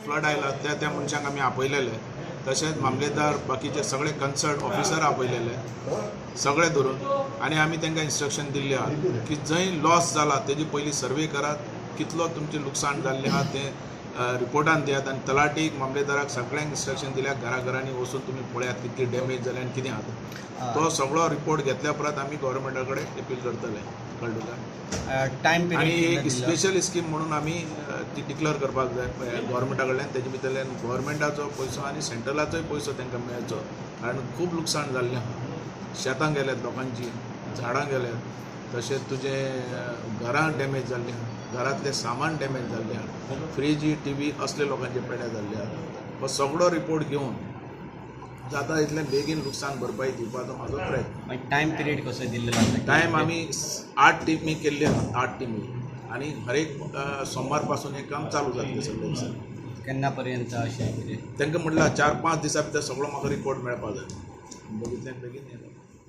Flood आयला त्या त्या मनशांक आमी आपयलेले, तशेंच मामलेदार, बाकीचे सगळे कन्सर्न ऑफिसर आपयलेले सगळे धरून आनी आमी तांकां इन्स्ट्रक्शन दिल्लें आहा की जंय लॉस जाला तेजी पयली सर्वे करात, कितलो तुमचें लुकसाण जाल्लें आहा तें रिपोर्टान दियात. आनी तलाटीक, मामलेदाराक सगळ्यांक इन्स्ट्रक्शन दिल्या, घराघरांनी वचून तुमी पळयात कितली डॅमेज जाल्या आनी कितें आहा तें. तो सगळो रिपोर्ट घेतल्या उपरांत आमी गव्हर्मेंटा कडेन अपील करतले. कळ्ळें तुका? टायम आनी पिरियड एक स्पेशल स्कीम म्हणून आमी ती डिक्लेअर करपाक जाय गव्हर्मेंटा कडल्यान. तेजे भितरल्यान गव्हर्मेंटाचो पयसो आनी सेंट्रलाचोय पयसो तांकां मेळचो, कारण खूब लुकसाण जाल्लें आहा. शेतां गेल्यात लोकांची, झाडां गेल्यात, तशेंच तुजें घरां डॅमेज जाल्लीं आहा, घरांतलें सामान डॅमेज जाल्लें आहा, फ्रिजी, टीव्ही असले लोकांचे पेड्यार जाल्ले आहा. हो सगळो रिपोर्ट घेवन जाता इतलें बेगीन लुकसाण भरपाई दिवपाचो म्हाजो प्रयत्न. टायम पिरियड कसो दिल्लो आसा? टायम आमी आठ टिमी केल्ले आहात, आठ टिमी, आनी हरेक सोमवार पासून हें काम चालू जातलें सगळें दिसा. केन्ना पर्यंत अशें कितें? तांकां म्हटल्यार 4-5 दिसां भितर सगळो म्हाका रिपोर्ट मेळपाक जाय. बघितल्यान बेगीन हें जाता.